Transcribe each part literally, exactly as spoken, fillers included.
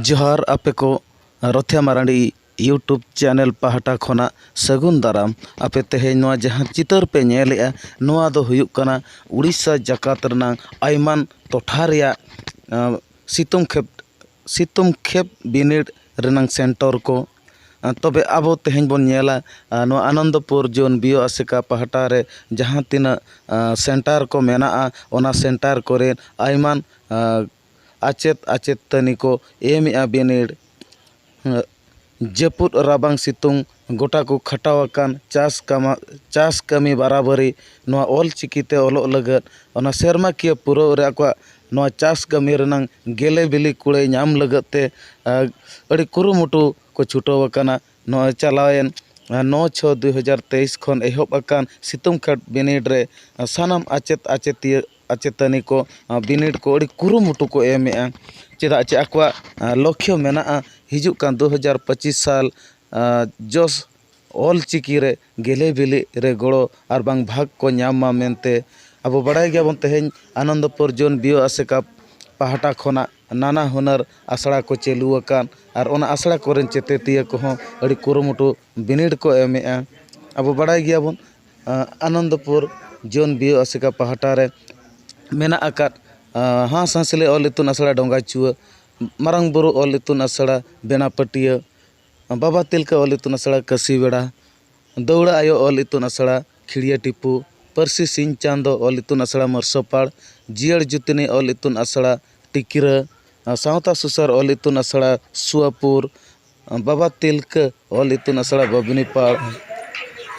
ᱡᱚᱦᱟᱨ ᱟᱯᱮ ᱠᱚ ᱨᱚᱛᱷᱭᱟ ᱢᱟᱨᱟᱱᱰᱤ YouTube channel ᱯᱟᱦᱴᱟ ᱠᱷᱚᱱᱟᱜ ᱥᱟᱹᱜᱩᱱ ᱫᱟᱨᱟᱢ᱾ ᱟᱯᱮ ᱛᱮᱦᱮᱧ ᱱᱚᱣᱟ ᱡᱟᱦᱟᱸ ᱪᱤᱛᱟᱹᱨ ᱯᱮ ᱧᱮᱞᱮᱜᱼᱟ, ᱱᱚᱣᱟ ᱫᱚ ᱦᱩᱭᱩᱜ ᱠᱟᱱᱟ ᱩᱲᱤᱥᱥᱟ ᱡᱟᱠᱟᱛ ᱨᱮᱱᱟᱝ ᱟᱭᱢᱟᱱ ᱴᱚᱴᱷᱟ ᱨᱮᱭᱟᱜ, ᱟᱸ, ᱥᱤᱛᱩᱝ ᱠᱷᱮᱯ, ᱥᱤᱛᱩᱝ ᱠᱷᱮᱯ ᱵᱤᱱᱤᱰ ᱨᱮᱱᱟᱝ center ᱠᱚ᱾ ᱟᱸ, ᱛᱚᱵᱮ ᱟᱵᱚ ᱛᱮᱦᱮᱧ ᱵᱚᱱ ᱧᱮᱞᱟ, ᱟᱸ, ᱱᱚᱣᱟ ᱟᱱᱚᱱᱫᱚᱯᱩᱨ ᱡᱳᱱ ᱵᱤᱭᱳ ᱟᱥᱮᱠᱟ ᱯᱟᱦᱴᱟ ᱨᱮ ᱡᱟᱦᱟᱸ ᱛᱤᱱᱟᱹᱜ, ᱟᱸ, center ᱠᱚ ᱢᱮᱱᱟᱜᱼᱟ, ᱚᱱᱟ center ᱠᱚᱨᱮ ᱟᱭᱢᱟᱱ, ᱟᱸ, ᱟᱪᱮᱫ ᱟᱪᱮᱛᱟᱹᱱᱤ ᱠᱚ ᱮᱢᱮᱜᱼᱟ ᱵᱤᱱᱤᱰ᱾ ᱡᱟᱹᱯᱩᱫ ᱨᱟᱵᱟᱝ ᱥᱤᱛᱩᱝ ᱜᱚᱴᱟ ᱠᱚ ᱠᱷᱟᱴᱟᱣ ᱟᱠᱟᱱ ᱪᱟᱥ ᱠᱟᱢᱟ-, ᱪᱟᱥ ᱠᱟᱹᱢᱤ ᱵᱟᱨᱟᱵᱟᱹᱨᱤ ᱱᱚᱣᱟ ᱚᱞ ᱪᱤᱠᱤ ᱛᱮ ᱚᱞᱚᱜ ᱞᱟᱹᱜᱤᱫ ᱚᱱᱟ ᱥᱮᱨᱢᱟᱠᱤᱭᱟᱹ ᱯᱩᱨᱟᱹᱣ ᱨᱮ ᱟᱠᱚᱣᱟᱜ ᱱᱚᱣᱟ ᱪᱟᱥ ᱠᱟᱹᱢᱤ ᱨᱮᱱᱟᱝ ᱜᱮᱞᱮ ᱵᱤᱞᱤ ᱠᱩᱲᱟᱹᱭ ᱧᱟᱢ ᱞᱟᱹᱜᱤᱫ ᱛᱮ, ᱟ, ᱟᱹᱰᱤ ᱠᱩᱨᱩᱢᱩᱴᱩ ᱠᱚ ᱪᱷᱩᱴᱟᱹᱣ ᱟᱠᱟᱱᱟ᱾ ᱱᱚᱜᱼᱚᱭ ᱪᱟᱞᱟᱣᱮᱱ, ᱟ, ᱱᱚ ᱪᱷᱚ ᱫᱩᱭ ᱦᱟᱡᱟᱨ ᱛᱮᱭᱤᱥ ᱠᱷᱚᱱ ᱮᱦᱚᱵ ᱟᱠᱟᱱ ᱥᱤᱛᱩᱝ ᱠᱷᱮᱯ ᱵᱤᱱᱤᱰ ᱨᱮ, ᱟ, ᱥᱟᱱᱟᱢ ᱟᱪᱮᱫ ᱟᱪᱮᱛᱤᱭᱟᱹ ᱟᱪᱮᱛᱟᱹᱱᱤ ᱠᱚ, ᱟ, ᱵᱤᱱᱤᱰ ᱠᱚ ᱟᱹᱰᱤ ᱠᱩᱨᱩᱢᱩᱴᱩ ᱠᱚ ᱮᱢᱮᱜᱼᱟ᱾ ᱪᱮᱫᱟᱜ ᱪᱮ ᱟᱠᱚᱣᱟᱜ, ᱟ, ᱞᱚᱠᱠᱷᱭᱚ ᱢᱮᱱᱟᱜᱼᱟ ᱦᱤᱡᱩᱜ ᱠᱟᱱ ᱫᱩ ᱦᱟᱡᱟᱨ ᱯᱚᱸᱪᱤᱥ ᱥᱟᱞ, ᱟ, ᱡᱚᱥ ᱚᱞ ᱪᱤᱠᱤ ᱨᱮ ᱜᱮᱞᱮ ᱵᱤᱞᱤ ᱨᱮ ᱜᱚᱲᱚ ᱟᱨ ᱵᱟᱝ ᱵᱷᱟᱜᱽ ᱠᱚ ᱧᱟᱢ ᱢᱟ ᱢᱮᱱᱛᱮ᱾ ᱟᱵᱚ ᱵᱟᱲᱟᱭ ᱜᱮᱭᱟᱵᱚᱱ ᱛᱮᱦᱮᱧ ᱟᱱᱚᱱᱫᱚᱯᱩᱨ ᱡᱳᱱ ᱵᱤᱭᱳ ᱟᱥᱮᱠᱟ ᱯᱟᱦᱴᱟ ᱠᱷᱚᱱᱟᱜ ᱱᱟᱱᱟ ᱦᱩᱱᱟᱹᱨ ᱟᱥᱲᱟ ᱠᱚ ᱪᱟᱹᱞᱩ ᱟᱠᱟᱱ ᱟᱨ ᱚᱱᱟ ᱟᱥᱲᱟ ᱠᱚᱨᱮᱱ ᱪᱮᱛᱮᱛᱤᱭᱟᱹ ᱠᱚᱦᱚᱸ ᱟᱹᱰᱤ ᱠᱩᱨᱩᱢᱩᱴᱩ ᱵᱤᱱᱤᱰ ᱠᱚ ᱮᱢᱮᱜᱼᱟ᱾ ᱟᱵᱚ ᱵᱟᱲᱟᱭ ᱜᱮᱭᱟᱵᱚᱱ, ᱟ, ᱟᱱᱚᱱᱫᱚᱯᱩᱨ ᱡᱳᱱ ᱵᱤᱭᱳ ᱟᱥᱮᱠᱟ ᱯᱟᱦᱴᱟ ᱨᱮ ᱢᱮᱱᱟᱜ ᱟᱠᱟᱫ, ᱟ, ᱦᱟᱸᱥ ᱦᱟᱸᱥᱞᱤ ᱚᱞ ᱤᱛᱩᱱ ᱟᱥᱲᱟ ᱰᱚᱸᱜᱟᱪᱩᱣᱟᱹ, ᱢᱟᱨᱟᱝ ᱵᱩᱨᱩ ᱚᱞ ᱤᱛᱩᱱ ᱟᱥᱲᱟ ᱵᱮᱱᱟᱯᱟᱹᱴᱤᱭᱟᱹ, ᱵᱟᱵᱟ ᱛᱤᱞᱠᱟᱹ ᱚᱞ ᱤᱛᱩᱱ ᱟᱥᱲᱟ ᱠᱟᱹᱥᱤᱵᱮᱲᱟ, ᱫᱟᱹᱣᱲᱟᱹ ᱟᱭᱳ ᱚᱞ ᱤᱛᱩᱱ ᱟᱥᱲᱟ ᱠᱷᱤᱲᱭᱟᱹ ᱴᱤᱯᱩ, ᱯᱟᱹᱨᱥᱤ ᱥᱤᱧ ᱪᱟᱸᱫᱚ ᱚᱞ ᱤᱛᱩᱱ ᱟᱥᱲᱟ ᱢᱟᱹᱨᱥᱟᱹᱯᱟᱲ, ᱡᱤᱭᱟᱹᱲ ᱡᱩᱛᱤᱱᱤ ᱚᱞ ᱤᱛᱩᱱ ᱟᱥᱲᱟ ᱴᱤᱠᱨᱟᱹ, ᱥᱟᱶᱛᱟ ᱥᱩᱥᱟᱹᱨ ᱚᱞ ᱤᱛᱩᱱ ᱟᱥᱲᱟ ᱥᱩᱣᱟᱯᱩᱨ, ᱵᱟᱵᱟ ᱛᱤᱞᱠᱟᱹ ᱚᱞ ᱤᱛᱩᱱ ᱟᱥᱲᱟ ᱵᱟᱹᱵᱽᱱᱤᱯᱟᱲ,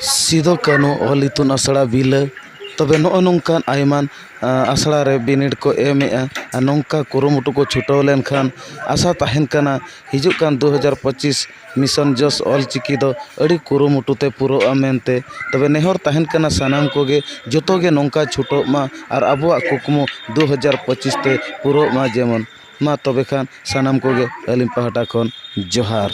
ᱥᱤᱫᱚ ᱠᱟᱹᱱᱩ ᱚᱞ ᱤᱛᱩᱱ ᱟᱥᱲᱟ ᱵᱤᱞᱟᱹ᱾ ᱛᱚᱵᱮ ᱱᱚᱜᱼᱚ ᱱᱚᱝᱠᱟᱱ ᱟᱭᱢᱟᱱ, ᱟ, ᱟᱥᱲᱟ ᱨᱮ ᱵᱤᱱᱤᱰ ᱠᱚ ᱮᱢᱮᱜᱼᱟ᱾ ᱟᱨ ᱱᱚᱝᱠᱟ ᱠᱩᱨᱩᱢᱩᱴᱩ ᱠᱚ ᱪᱷᱩᱴᱟᱹᱣ ᱞᱮᱱᱠᱷᱟᱱ ᱟᱥᱟ ᱛᱟᱦᱮᱱ ᱠᱟᱱᱟ ᱦᱤᱡᱩᱜ ᱠᱟᱱ ᱫᱩ ᱦᱟᱡᱟᱨ ᱯᱚᱸᱪᱤᱥ ᱢᱤᱥᱚᱱ ᱡᱚᱥ ᱚᱞ ᱪᱤᱠᱤ ᱫᱚ ᱟᱹᱰᱤ ᱠᱩᱨᱩᱢᱩᱴᱩ ᱛᱮ ᱯᱩᱨᱟᱹᱜᱼᱟ ᱢᱮᱱᱛᱮ᱾ ᱛᱚᱵᱮ ᱱᱮᱦᱚᱨ ᱛᱟᱦᱮᱱ ᱠᱟᱱᱟ ᱥᱟᱱᱟᱢ ᱠᱚᱜᱮ ᱡᱚᱛᱚ ᱜᱮ ᱱᱚᱝᱠᱟ ᱪᱷᱩᱴᱟᱹᱜ ᱢᱟ ᱟᱨ ᱟᱵᱚᱣᱟᱜ ᱠᱩᱠᱢᱩ ᱫᱩ ᱦᱟᱡᱟᱨ ᱯᱚᱸᱪᱤᱥ ᱛᱮ ᱯᱩᱨᱟᱹᱜ ᱢᱟ ᱡᱮᱢᱚᱱ᱾ ᱢᱟ ᱛᱚᱵᱮ ᱠᱷᱟᱱ ᱥᱟᱱᱟᱢ ᱠᱚᱜᱮ ᱟᱹᱞᱤᱧ ᱯᱟᱦᱴᱟ ᱠᱷᱚᱱ ᱡᱚᱦᱟᱨ᱾